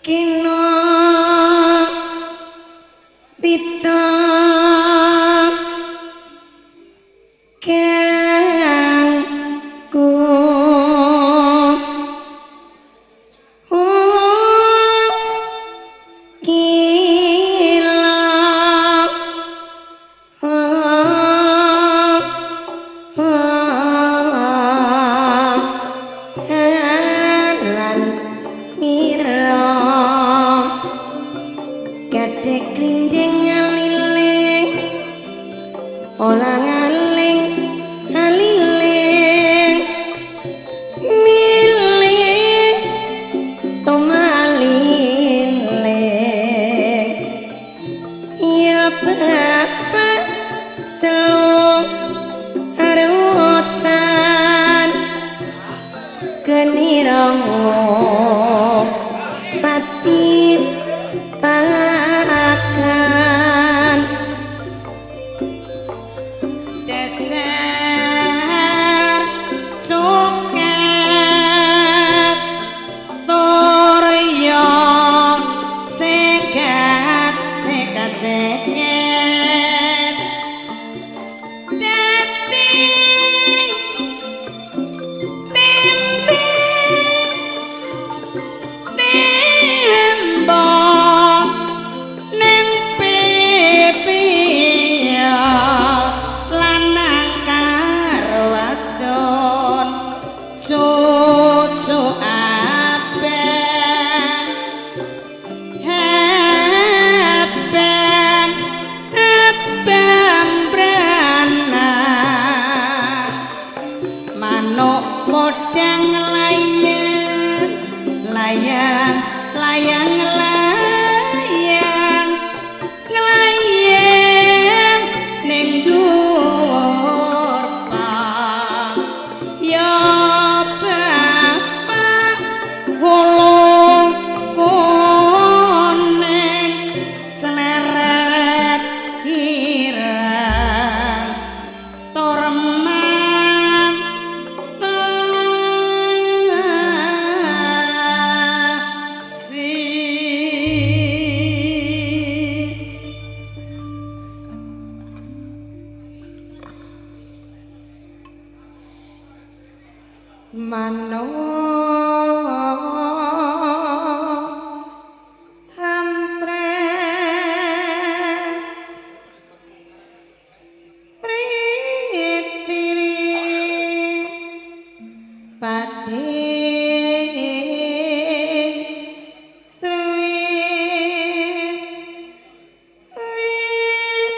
Kino pita kang ku kila lan mira kadek klinding ngaliling ola ngaling ngaliling miling tomaliling ya bapak seluk arutan kenirongo pati pakan dasar suket turyo sekat sekat seket dadi tempe tembok neng pipi lanang karo wadon cucu abang abang abang brana manuk podang layang layang layang layang nglayang ning dhuwur pak ya bapak wolo kuning seleret ireng torman tasi. Manuk hampret prit pirit padhe sruwit wit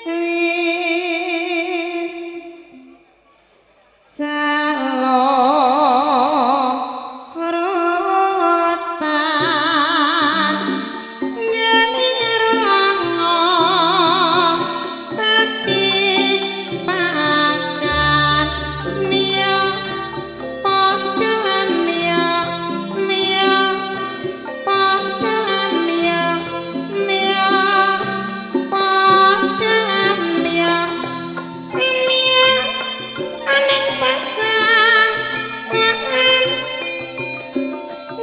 wit salorotan nyeniranga pati pakan mia padha mia mia padha mia mia padha mia mia aneng pasangan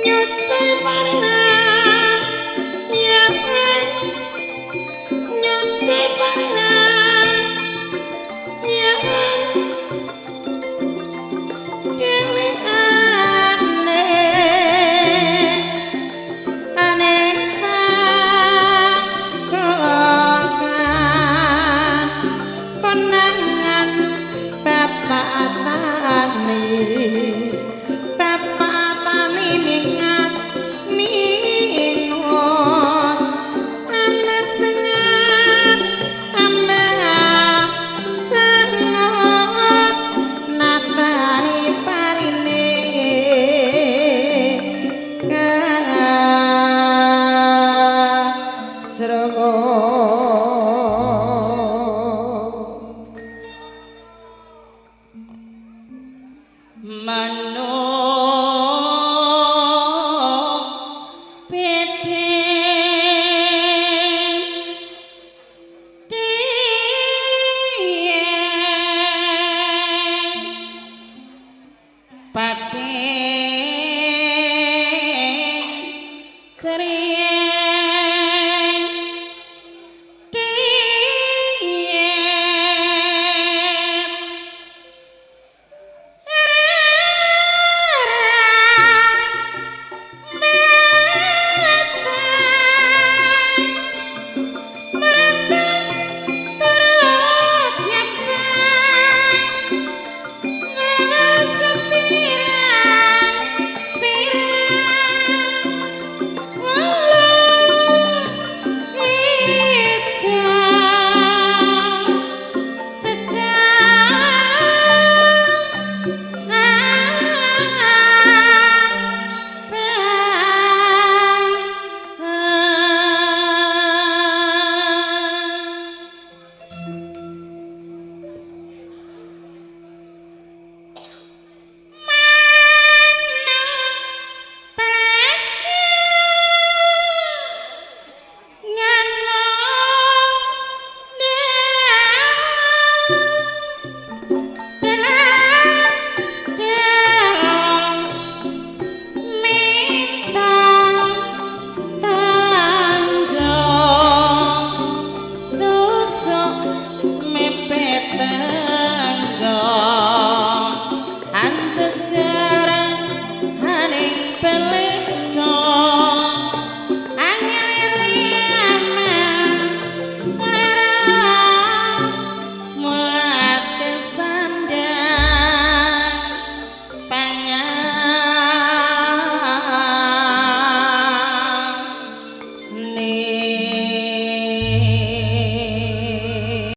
nyucil parang.